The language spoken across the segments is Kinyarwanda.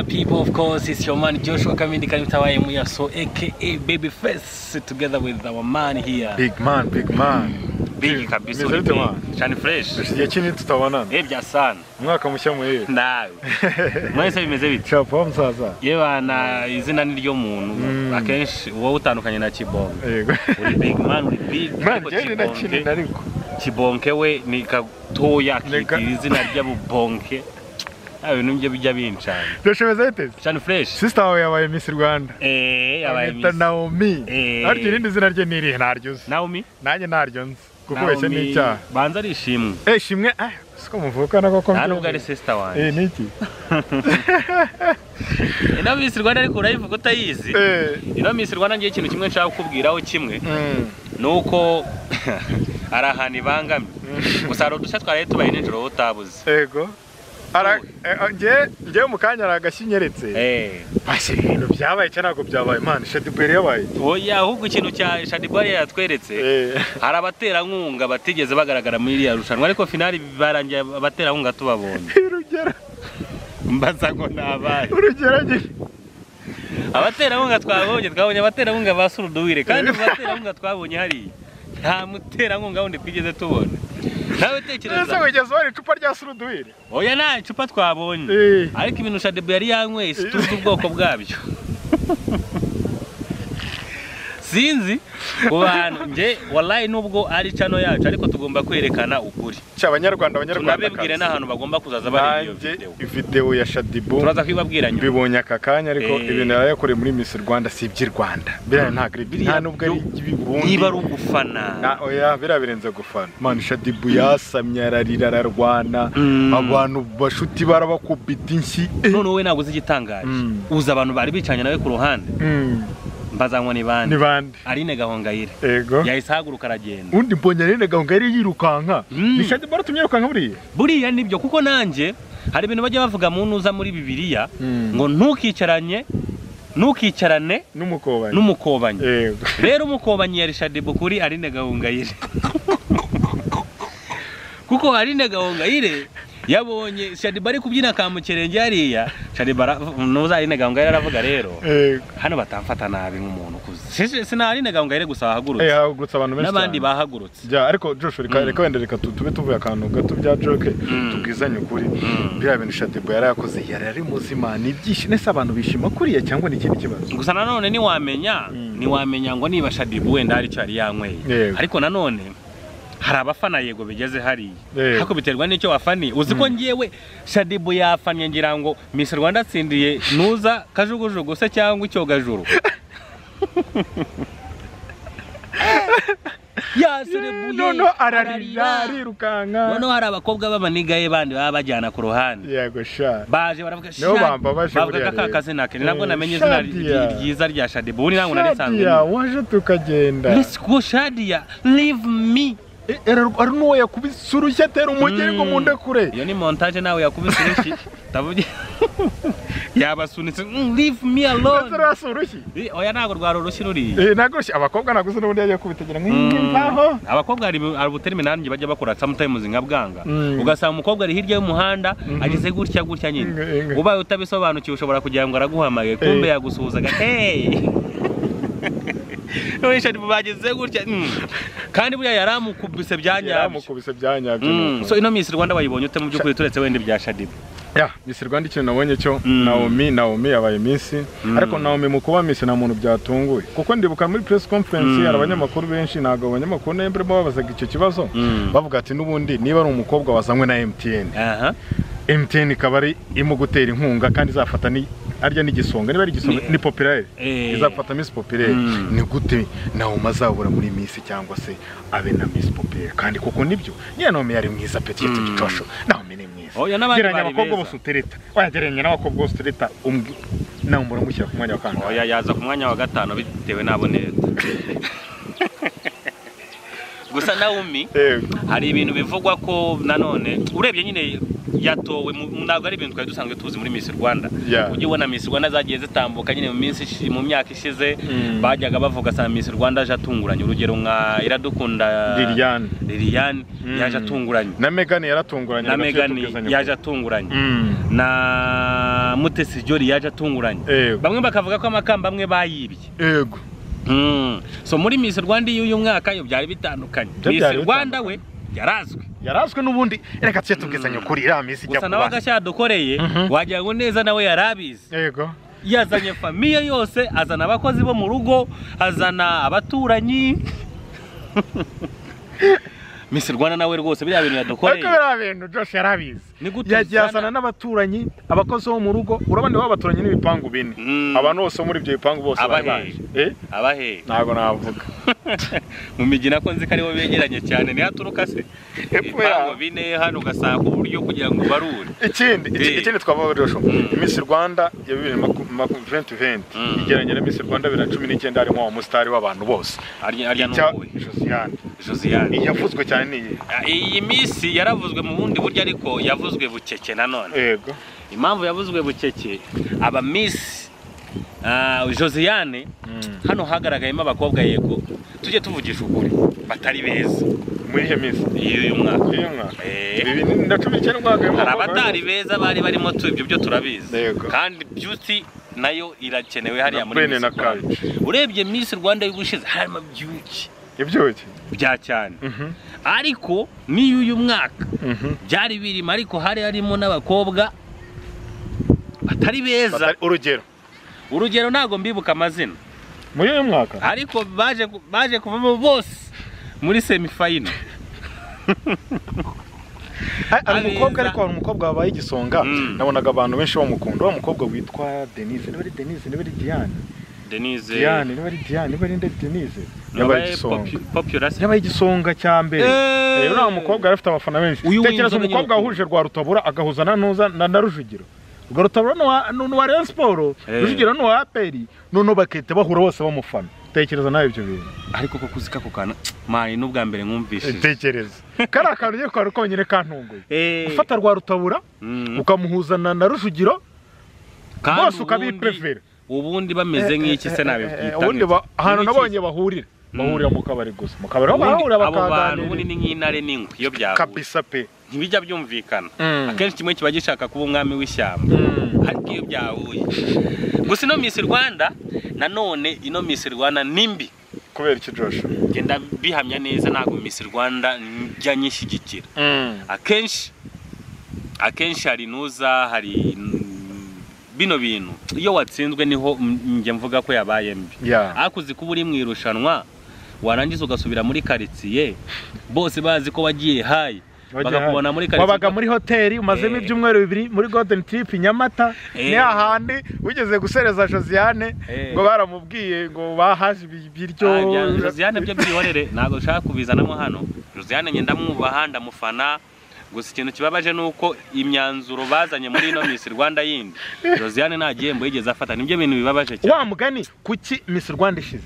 my people? Of course, it's your man Joshua Kamindi Kanitawaye Muyaso, aka Babyface, together with our man here. Big man, big man. Big kabisa. Meze bite man? Cyane fresh. Igihe kinini tutabonana. Bya sana. Umwaka mushya muhire. Nawe. Mwese bimeze bite? Chapo musaza. Yebana izina ni ryo muntu. Akenshi wowe utandukanye na Kibonke. Yego. Uri big man, uri big. Man, je na kinini ariko. Kibonke we ni gatoya kitira izina ry'abubonke. Ibintu byo bijya bincana. Joshua bite? Cyane fresh. Sister wawe yabaye Miss Rwanda. Yabaye Miss. Naomi. Ariko irindi zina rye ni irihe? Ntaryo uzi. Naomi? Nanjye ntaryo nzi. Kuko wese ni icyaha. Banza ari ishimwe. Ishimwe siko muvukana koko. Nta nubwo ari sister wanjye. Niki? Ino Miss Rwanda ariko urayivuga utayizi. Ino Miss Rwanda ngiye ikintu kimwe nshaka kukubwiraho kimwe. Nuko ari ahantu ibangamye. Gusa hari udushya twaraye tubaye nijoro utabuze. Yego. Nge mu kanya aragashyinyeretse. Basi ibintu byabaye cyane ntabwo byabaye man Shaddy yabaye. Oya ahubwo ikintu cya Shaddy yatweretse. Hari abaterankunga batigeze bagaragara muri iriya rushanwa ariko finali barangiye abaterankunga tubabonye. Urugero mbaza ngo nabaye. Urugero ngi abaterankunga twabonye abaterankunga ba Suruduwire kandi abaterankunga twabonye hari nta muterankunga wundi twigeze tubona. Nawe tekereza. Ese wigeze ubona icupa rya Suruduwire? Oya nta icupa twabonye. Ariko ibintu Shaddy yari yanyweye situzi ubwoko bwabyo. Sinzi ku bantu nge wallahi nubwo ari channel yacu ariko tugomba kwerekana ukuri. Cya abanyarwanda tunabibwire n'ahantu bagomba kuzaza bareba iyo video. Video ya Shaddy turaza kwibabwira nyuma. Bibonye aka kanya ariko ibintu yakoreye muri Miss Rwanda si iby'i Rwanda. Biriya nta grip nta nubwo ari iby'i Burundi. Niba ari ugufana. Oya biriya birenze gufana. Man Shaddy yasamye ararira ararwana abantu bashuti barabakubita inshyi. None wowe ntabwo uzi igitangaje. Uza abantu bari bicanye nawe ku ruhande. Mbazanywa ni bande. Ni bande. Aline Gahongayire. Yego. Yahise ahaguruka aragenda. Undi mbonye Aline Gahongayire yirukanka. Ni Shaddy baratumye yirukanka buriya. Buriya nibyo kuko nanje hari ibintu bajya bavuga mu ntuza muri Bibiliya ngo ntukicarane n'umukobanyi. N'umukobanyi. Yego. Rero umukobanyi yari Shaddy kuri Aline Gahongayire. Kuko Aline Gahongayire yabonye Shaddy bari kubyina kamukerenge hariya Shaddy nuza Aline Gahongayire aravuga rero hano batamfata nabi nk'umuntu ukuze sina Aline Gahongayire gusa bahagurutse hahagurutse abantu benshi n'abandi bahagurutse ja ariko Joshua reka wenda reka tube tuvuye akantu gato bya joke tubwizanye ukuri biriya bintu Shaddy yarakoze yari ari muzima ni byishimo nese abantu bishima kuriya cyangwa ni ikindi kibazo gusa nanone niwamenya ngo niba Shaddy wenda hari icyo yari yanyweye ariko nanone hari abafana yego bigeze hariya ariko biterwa n'icyo wafani uzi ko ngiyewe Shaddy yafanye ngira ngo Miss Rwanda atsindiye nuza kajugujugu se cyangwa icyogajuru yaserebuye nono ararira arirukanka nono hari abakobwa b'amanigaye bandi baba bajyana ku ruhande yego sha baje baravuga sha bavuga ka kazina ke nabwo namenye izina ryiza rya Shaddy ubu ntabwo nari nsanzwe waje tukagenda let's go Shadia leave me ari nuwo yakubise urushyi atera umugeri ngo munde kure iyo ni montage nawe yakubise urushyi ndavuge yabasunitse leave me alone rwasi urushyi oya ntabwo rwari urushyi ruriya ntabwo urushyi abakobwa ntabwo uzi n'ubundi yagiye kubitagira nk'aho abakobwa hari ubuterime nanjye bajya bakora sometimes nka bwanga ugasanga umukobwa ari hirya y'umuhanda ageze gutya gutya nyine ubaye utabisobanukiwe ushobora kugira ngo araguhamagaye kumbe yagusuhuzaga hey none Shaddy bageze gutya kandi buriya yaramukubise byanyabyo so ino Miss Rwanda wayibonye ute mu by'ukuri turetse wenda ibya Shaddy? Ya Miss Rwanda ikintu nabonye cyo Naomi yabaye Miss ariko Naomi mu kuba Miss nta muntu byatunguye kuko ndibuka muri press conference hari abanyamakuru benshi ntabwo abanyamakuru nembre babazaga icyo kibazo bavuga ati n'ubundi niba ari umukobwa wazanywe na MTN MTN ikaba ari imugutera inkunga kandi izafata ni arya ni igisonga niba ari igisonga ni populaire izafata Miss Populaire ni gute Naomi azabura muri Miss cyangwa se abe na Miss Populaire kandi kuko nibyo niya Naomi yari mwiza petit Joshua Naomi ni mwiza oya n'abandi bari abakobwa bose utereta wagereranya n'abakobwa bose utereta Naomi uramushyira ku mwanya wa kangahe? Oya yaza ku mwanya wa gatanu bitewe n'abo neza gusa Naomi hari ibintu bivugwa ko nanone urebye nyine yatowe ntabwo ari ibintu twari dusanzwe tuzi muri Miss Rwanda. Ujye ubona Miss Rwanda zagiye zitambuka nyine mu minsi mu myaka ishize bajyaga bavuga sa Miss Rwanda aje atunguranye, urugero nka Iradukunda Liliane yaje atunguranye, na Megan yaratunguranye, na Megan yaje atunguranye, na Mutesi Jolly yaje atunguranye, bamwe bakavuga ko amakamba amwe bayibye. Yego. So muri Miss Rwanda y'uyu mwaka yo byari bitandukanye. Miss Rwanda we yarazwe. Yarazwe n'ubundi reka tujye tubwizanya ukuri iriya Miss ijya kuba. Gusa nawe agashadukoreye wagira ngo neza nawe yarabizi. Yego. Yazanye famiye yose, azana abakozi bo mu rugo, azana abaturanyi. Miss Rwanda nawe rwose biriya bintu yadukoreye. Ariko biriya bintu Josh yarabizi. Yagiye azana n'abaturanyi, abakozi bo mu rugo, urabona baba abaturanyi n'ibipangu bine. Abantu bose muri ibyo bipangu bose bari baje. Abahe. Ntago navuga. Mu migina ko nzi ko aribo begeranye cyane ni haturuka se. Ibipangu bine hano ugasanga uburyo kugira ngo barure. Ikindi twavuga Josh, Miss Rwanda ya 2020 igeranye na Miss Rwanda 2019 harimo wa mustari w'abantu bose. Arya n'ubuye. Josiane. Yavuzwe cyane ni iyi Miss yaravuzwe mu bundi buryo ariko yavuzwe bucece nanone. Yego. Impamvu yavuzwe bucece aba Miss Josiane hano hagaragayemo abakobwa yego tujye tuvugisha ukuri batari beza muri ihe Miss y'uyu mwaka. 2019 mwaka hari abatari beza bari barimo ibyo byo turabizi. Kandi beauty nayo irakenewe hariya muri Miss Rwanda. Urebye Miss Rwanda y'ubushize harimo beauty ibyuki bya cyane. Ariko niyo uyu mwaka byari birimo ariko hari harimo n'abakobwa batari beza. Urugero ntago mbibuka amazina muri uyu mwaka ariko baje kuvamo bose muri semi final. Ari umukobwa ariko hari umukobwa wabaye igisonga nabonaga abantu benshi bamukunda, wa mukobwa witwa Denise, niba ari Denise niba ari Diane. Denise Diane niba ari Diane niba ari Denise yabaye igisonga popular, yabaye igisonga cya mbere. Rero uriya mukobwa yari afite abafana benshi. Tekereza umukobwa wahuje rwa Rutabura agahuza na Ntuza na Rujugiro. Rwa Rutabura n'uwa Rayon Sport, Rujugiro n'uwa APR, noneho bakahita bahura bose bamufana. Tekereza nawe ibyo bintu. Ariko koko uzika ko kana mani n'ubwa mbere nkumvishije. Tekereza. Kari akantu ugiye kwari konyine kantunguye. Gufata rwa Rutabura ukamuhuza na Rujugiro bose ukabiprefera. Ubundi bameze nk'iki se nabikwita. Ubundi ahantu nabonye bahurira mu kabari gusa. Mu kabari bahurira bakaganira. Ubundi ni nk'intare n'ingwe iyo byahuye. Kabisa pe. Ntibijya byumvikana. Akenshi kimwe kiba gishaka kuba umwami w'ishyamba. Ariko iyo byahuye. Gusa ino Miss Rwanda nanone ino Miss Rwanda nimbi. Kubera iki Josh? Genda bihamya neza ntago Miss Rwanda njya nyishyigikira. Akenshi hari nuza hari bino bintu iyo watsinzwe niho njye mvuga ko yabaye mbi. Akuzi kuba uri mu irushanwa warangiza ugasubira muri quartier bose bazi ko wagiye hayi bakakubona muri quartier wabaga muri hoteli umazemo ibyumweru bibiri muri Golden Trip Nyamata ni ahandi wigeze gusereza Josiane ngo baramubwiye ngo bahaje ibiryo. Josiane byo byihorere ntago nshaka kubizanamo hano. Josiane ngenda mwubaha ndamufana. Gusa ikintu kibabaje nuko imyanzuro bazanye muri ino Miss Rwanda yindi Josiane nta gihembo yigeze afata, nibyo bintu bibabaje cyane. Wa mugani kuki Miss Rwanda ishize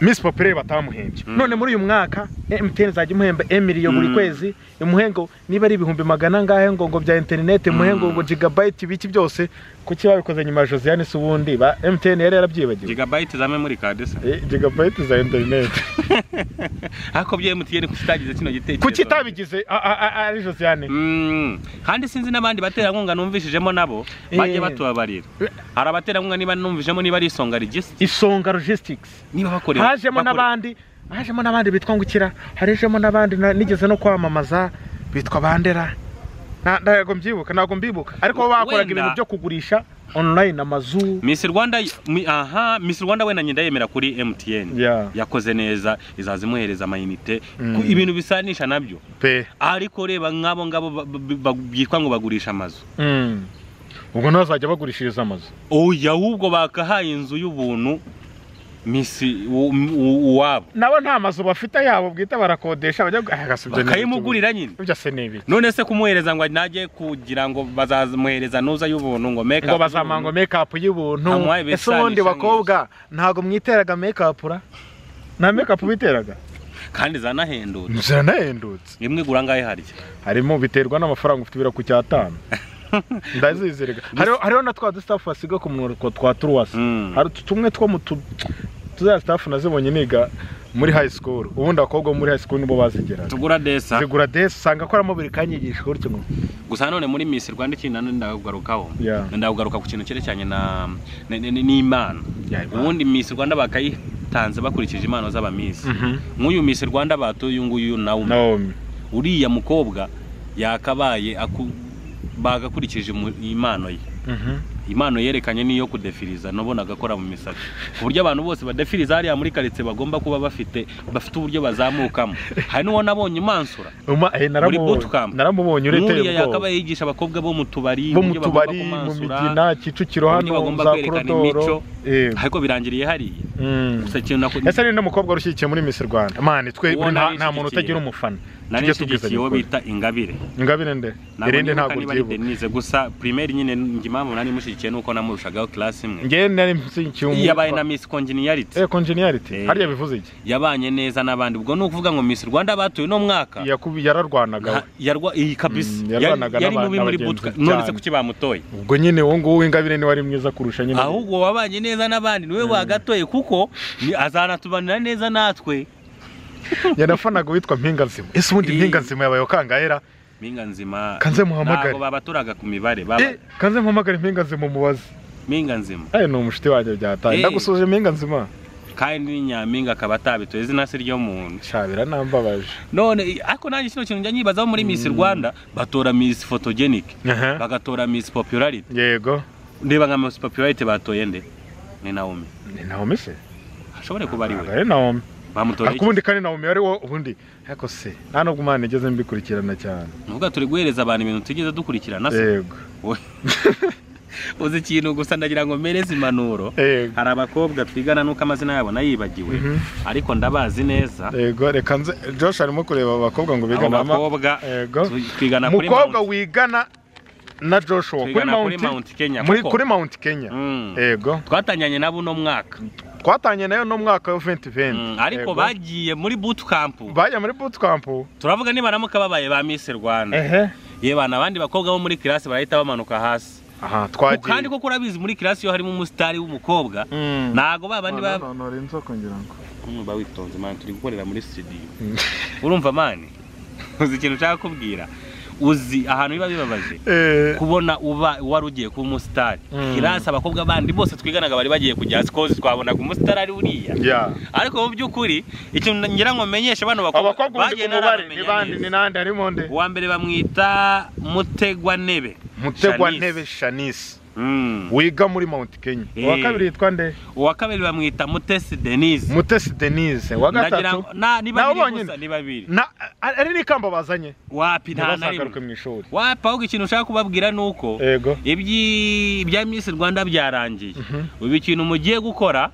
Miss Populaire batamuhembye none muri uyu mwaka MTN izajya imuhemba emilio buri kwezi, imuhengo niba ari 500,000 angahe ngo bya internet, imuhengo ngo gigabyte biki byose. Kuki babikoze nyuma ya Josiane se ubundi ba MTN yari yarabyibagiwe gigabyte za memory card se gigabyte za internet. Ariko bya MTN kutagize kino gitekerezo kuki itabigize ari Josiane. Kandi sinzi n'abandi baterankunga numvishijemo nabo bagiye batubabarira. Hari abaterankunga niba numvijemo niba ari Isonga Logistics, Isonga Logistics niba bakorera hajemo n'abandi bitwa ngukira, harejemo n'abandi nigeze no kwamamaza bitwa Bandera. Ntago mbyibuka, ntago mbibuka ariko bakoraga ibintu byo kugurisha online amazu. Miss Rwanda Miss Rwanda we nanye ndayemera kuri MTN yakoze neza, izazimuhereza amayinite ibintu bisanisha nabyo pe. Ariko reba nk'abo ngabo byitwa ngo bagurisha amazu. Ubwo ntazajya bagurishiriza amazu. Oya ahubwo bakahaye inzu y'ubuntu Miss uwabo. Nabo nta mazu bafite yabo bwite barakodesha bajya agasubye bakayimugurira nyine. Ibyo se nibi. None se kumuhereza ngo naje kugira ngo bazamuhereza nuza y'ubuntu ngo make up ngo bazamanga make up y'ubuntu. Ese ubundi bakobwa ntago mwiteraga make up ra? Na make up biteraga? Kandi zanahendutse. Zanahendutse. Imwe gura ngahe harya? Harimo biterwa n'amafaranga ufite bira ku cyatanu. Ndazizerega. Hariho na twa dustaff basiga ku munwa twa turuwasi. Hari tumwe two mu Tuzaya staff nazibonye niga muri high school. Ubundi abakobwa muri high school nibo bazigera. Tugura desa. Zigura desa usanga akoramo buri kanyigisho gutyo ngo. Gusa none muri Miss Rwanda ikintu nane ndagarukaho. Ndagaruka ku kintu cyerekeranye na n'Imana. Ubundi Miss Rwanda bakayitanze bakurikije impano z'aba Miss. Nk'uyu Miss Rwanda batuye nguyu Naomi. Uriya mukobwa yakabaye bagakurikije impano ye. Impano yerekanye niyo kudefiriza nobonaga akora mu misatsi ku buryo abantu bose badefiriza hariya muri quartier bagomba kuba bafite uburyo bazamukamo. Hari n'uwo nabonye imansura muri bootcamp naramubonye ureteye ubwo yakabaye yigisha abakobwa bo mu tubari mu migina Kicukiro hano za Korodoro ariko birangiriye hariya. Gusa ikintu nako ese ni n'umukobwa rushyikiye muri Miss Rwanda mani twe nta muntu utagira umufana tujye tubwizanya uwo bita Ingabire. Ingabire nde irinde ntabwo ryibuka Denise gusa primaire nyine ngimamvu nani mushikiye nuko namurushagaho class imwe. Nge nari mshyigikiye yabaye na Miss Congeniality. Congeniality hariya bivuze iki? Yabanye neza n'abandi ubwo nukuvuga ngo Miss Rwanda batuye no mwaka yararwanaga yarwa iyi kabisa yari mubi muri bootcamp none se kuki bamutoye ubwo nyine uwo nguwo Ingabire ni wari mwiza kurusha nyine ahubwo wabanye neza n'abandi niwe wagatoye kuko azanatubanira neza natwe. Yanafanaga witwa Mpinga Nzima. Ese ubundi Mpinga Nzima yabaye kangahera? Mpinga Nzima kanze muhamagare. Ntabwo babaturaga ku mibare baba. Kanze muhamagare Mpinga Nzima mubaze. Mpinga Nzima. Ayo ni umushiti wanjye byataye. Ndagusuje Mpinga Nzima. Kandi ni nyampinga akaba atabitoye izina se ryo muntu. Shabira nambabaje. None ariko nanjye kino kintu njya nyibazaho muri Miss Rwanda batora Miss Photogenic. Bagatora Miss Popularity. Yego. Ndeba nka Miss Popularity batoye nde? Ni Naomi. Ni Naomi se? Ashobore kuba ari we. Ari Naomi. Akubundi kandi Naomi ari wo ubundi ariko se nta nubwo Imana igeze mbikurikirana cyane. Nuvuga turi guhereza abantu ibintu tugeze dukurikirana se. Yego. Uzi ikintu gusa ndagira ngo mpereze impanuro. Hari abakobwa twigana nuko amazina yabo nayibagiwe ariko ndabazi neza. Yego reka nze Josh arimo kureba abakobwa ngo bigana abakobwa twigana kuri mukobwa wigana na Joshua kuri Mount Kenya kuri Mount Kenya. Yego. Twatanyanye nabo no mwaka. Twatanye nayo no mwaka wa 2020 ariko bagiye muri bootcamp. Bagiye muri bootcamp. Turavuga niba naramuka babaye ba Miss Rwanda. Yebana abandi bakobwa bo muri class barahita bamanuka hasi. Aha twagiye. Kandi koko urabizi muri class yo harimo umusitari w'umukobwa. Nago babandi ba no inzoka ngira ngo. Ba witonze man turi gukorera muri studio. Urumva man? Uzi ikintu nshaka kubwira? Uzi ahantu biba bibabaje kubona uba wari ugiye kuba umusitari kirasa abakobwa bandi bose twiganaga bari bagiye kujya sikozi twabonaga umusitari ari uriya. Ariko mu by'ukuri ikintu ngira ngo menyeshe bano bakobwa bagiye narabamenya ni nande harimo nde uwa mbere bamwita Mutegwa Nebe. Mutegwa Nebe Shanice wiga muri Mount Kenya. Uwa kabiri yitwa nde? Uwa kabiri bamwita Mutesi Denise. Mutesi Denise. Uwa gatatu na ni babiri gusa ni babiri. Na ari nikamba bazanye. Wapi nta na rimwe. Mu ishuri. Wapi ahubwo ikintu ushaka kubabwira nuko ibyi bya Miss Rwanda byarangiye. Ubu ikintu mugiye gukora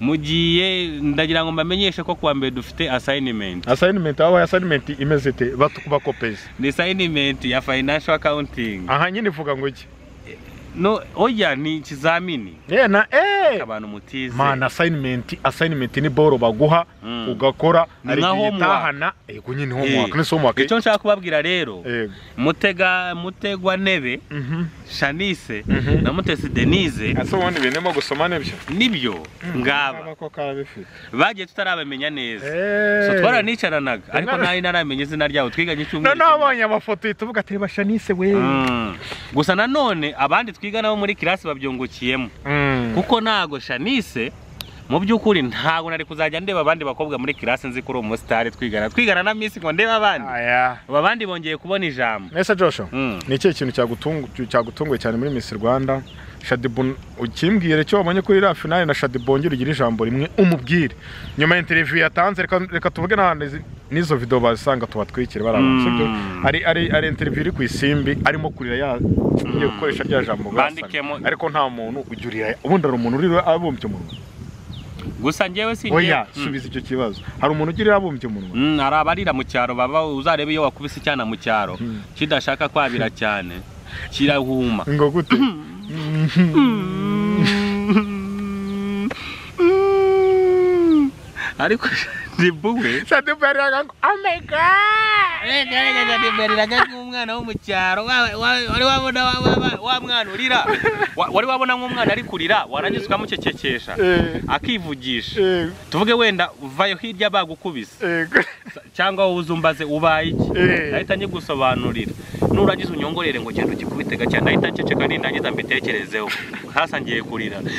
mugiye ndagira ngo mbamenyeshe ko kuwa mbere dufite assignment. Assignment aho assignment imeze ite batukubakopeza. Ni assignment ya financial accounting. Aha nyine ivuga ngo iki? No, oya ni ikizamini. Na abantu mutize. Man assignment ni boro baguha ugakora ari gitahana yego nyine homework ni homework. Icyo nshaka kubabwira rero Mutegwa Nebe Shanice na Mutesi Denise. Ase ubundi binemo gusoma nibyo. Nibyo ngaba. Bagiye tutarabamenya neza. So twaranicaranaga ariko nari naramenye izina ryabo twiganye icyumweru. No nabonye amafoto ituvuga ati ba Shanice we. Gusa nanone abandi twigana bo muri class babyungukiyemo. Kuko nago Shanice mu by'ukuri ntago nari kuzajya ndeba abandi bakobwa muri class nzi kuri umusitari twigana na Miss ngo ndeba abandi. Abandi bongeye kubona ijambo. Ese Joshua ni ikihe kintu cyagutunguye cyane muri Miss Rwanda? Shadibon ukimbwire cyo wabonye kuri la finale na Shadibon ngira ugira ijambo rimwe umubwire. Nyuma interview yatanze reka tuvuge n'ahantu nizo video basanga tubatwikire barabantu sibyo. Ari interview iri ku Isimbi arimo kurira ya ngiye gukoresha rya jambo ariko nta muntu ujurira ubundi ari umuntu urira abumbye umunwa. Gusa ngewe si oya subiza icyo kibazo. Hari umuntu ugirira abumbye umunwa? Hari abarira mu cyaro baba uzarebe iyo wakubise icyana mu cyaro kidashaka kwabira cyane kirahuma. Ngo gute? Ariko Shadibu we Shadibu yariraga ngo oh my god reka Shadibu yariraga nk'umwana wo mu cyaro wari wabona wa mwana urira wari wabona nk'umwana ari kurira warangiza ukamucecekesha akivugisha tuvuge wenda uvayo hirya bagukubise cyangwa wowe uzumbaze ubaye iki ndahita nyigusobanurira nurangiza unyongorere ngo genda ugikubite gake ndahita nceceka nindangiza mbitekerezeho hasa ngiye kurira ni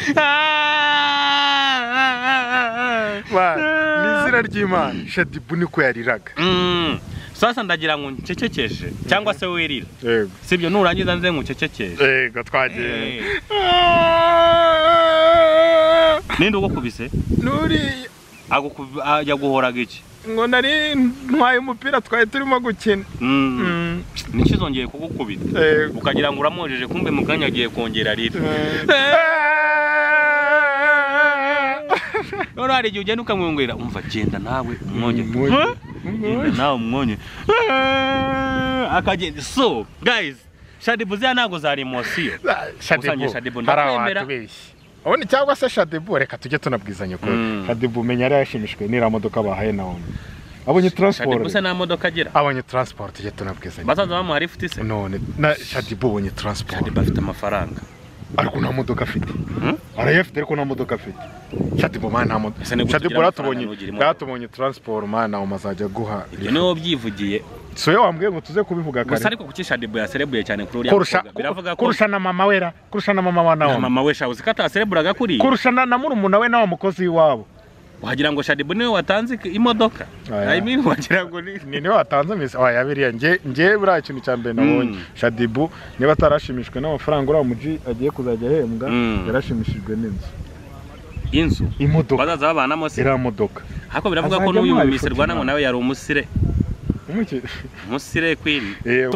izina ry'Imana Shadibu niko yariraga sasa ndagira ngo ncecekeshe cyangwa se wirira sibyo nurangiza nze ngucecekeshe yego twagiye ninde ugukubise nuri yaguhoraga iki ngo nari ntwaye umupira twari turimo gukina nikizongeye kugukubita ukagira ngo uramwojeje kumbe mu kanya agiye kongera arira none hari igihe ugenda ukamwongera umva genda nawe umwonge genda nawe umwonge akagenda so guys Shadibu ziriya ntabwo zari emosiyo Shadibu ndakwemera ubundi cyangwa se Shadibu reka tujye tunabwizanya ukuri Shadibu umenya yari yashimishijwe n'iriya modoka bahaye Naomi abonye transport Shadibu se nta modoka agira abonye transport tujye tunabwizanya basanze bamuha lift se none na Shadibu abonye transport Shadibu afite amafaranga ariko nta modoka afite arayafite ariko nta modoka afite Shadibu man nta modoka Shadibu ratubonye transport man nawe mazajya guha ibyo niwe byivugiye so yo wambwiye ngo tuze kubivuga kare gusa ariko kuki Shadibu yaserebuye cyane kuri uriya mukobwa biravuga ko kurusha na mama wera kurusha na mama wa Naomi mama we shabuze ko atasereburaga kuri kurusha na murumuna we nawe mukozi wabo wagira ngo Shadibu niwe watanze imodoka I mean wagira ngo ni niwe watanze misi oya biriya nge buriya ikintu cya mbere nabonye Shadibu niba atarashimishijwe n'amafaranga uriya muji agiye kuzajya ahembwa yarashimishijwe n'inzu inzu imodoka bazaza babanamo se iriya modoka ariko biravuga ko n'uyu mu Miss Rwanda ngo nawe yari umusire umusire kwiri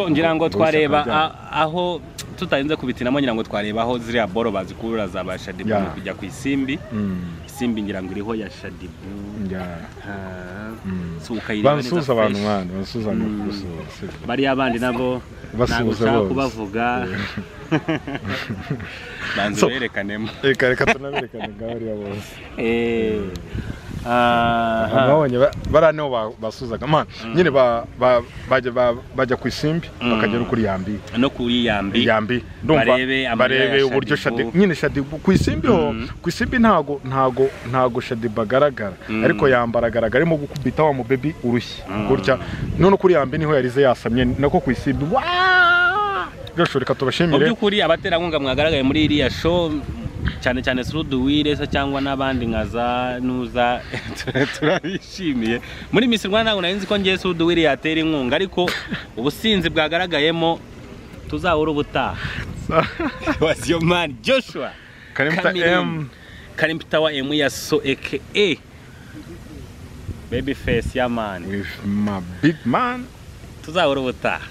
ngira ngo twareba aho tutarinze kubitinamo ngira ngo twareba aho ziriya boro bazikurura za ba Shadibu kujya ku isimbi isimbi ngira ngo iriho ya Shadibu bansuza abantu mwana bansuza gusura bariya bandi nabo ntabwo nshaka kubavuga banza berekanemo reka tunaberekane ngaho bariya bose ababonye bariya nibo basuzaga man nyine bajya ku isimbi bakagera kuri yambi no kuri yambi yambi ndumva barebe uburyo Shadibu nyine Shadibu ku isimbi ho ku isimbi ntago Shadibu agaragara ariko yambara agaragara arimo gukubita wa mu baby urushyi gutya none kuri yambi niho yarize yasamye nako ku isimbi Joshua reka tubashimire mu by'ukuri abaterankunga mwagaragaye muri iriya show cyane cyane Suruduwire se cyangwa n'abandi nkaza nuza turabishimiye muri Miss Rwanda ntabwo nari nzi ko ngiye Suruduwire yatera inkunga ariko ubusinzi bwagaragayemo tuzahora ubutaha was your man Joshua Karimta M Karimta wa M ya so aka baby face ya man with my big man tuzahora ubutaha.